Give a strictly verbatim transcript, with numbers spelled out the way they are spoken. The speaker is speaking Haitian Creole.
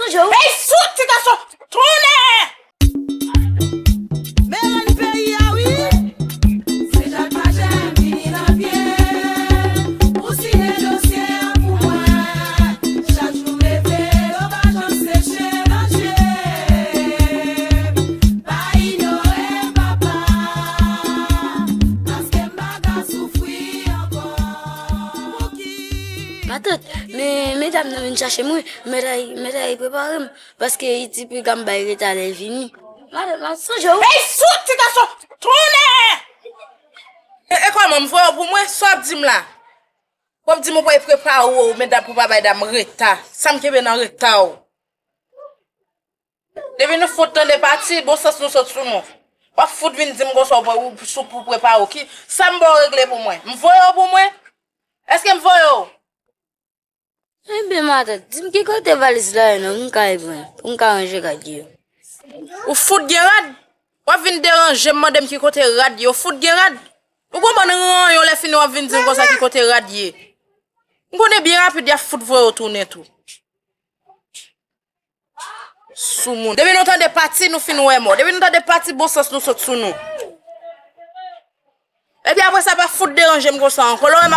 Ey, fout ti gason! Tounen! Melen peyi a wi! Se Jacques Pajè vini nan pye. Ou siyen dosye a pou mwen. Chak jou m leve, yo pa janm seche nan je m. Pa inyore papa, paske m pa ka soufri ankò. Pouki? Matant, men medam nan vin chache m wi. Medam, medam prepare m. Paske Iti piga m bay reta lè l vini. Matant, m ap sonje w. Ey, fout ti gason! Tounen! E, e kòman, m voye w pou mwen? Sa w ap di m la? W ap di m w pral prepare w, medam pou pa bay dam reta. Sa m kenbe nan reta w? Depi nou fout tande pati, bon sans nou sot sou nou. W ap fout vin di m konsa w, ou sou pou prepare w. Ki, sa m ba w regle pou mwen? M voye w pou mwen? Èske m voye w? Ebyen, matant, di m ki kote valiz la ye non, pou m ka al pran, pou m ka ranje rad yo. Ou fout gen rad? W ap vin deranje m, mande m ki kote rad yo. Ou fout gen rad? Ou gon bann ranyon, lè fini w ap vin di m konsa ki kote rad ye. M konnen byen rapid y ap fout voye w tounen tou. Soumoun. Depi nou tande pati, nou fin wè mò. Depi nou tande pati, bon sans nou sot sou nou. Epi apre sa, pa fout deranje m konsa ankò. Lè w wè m ap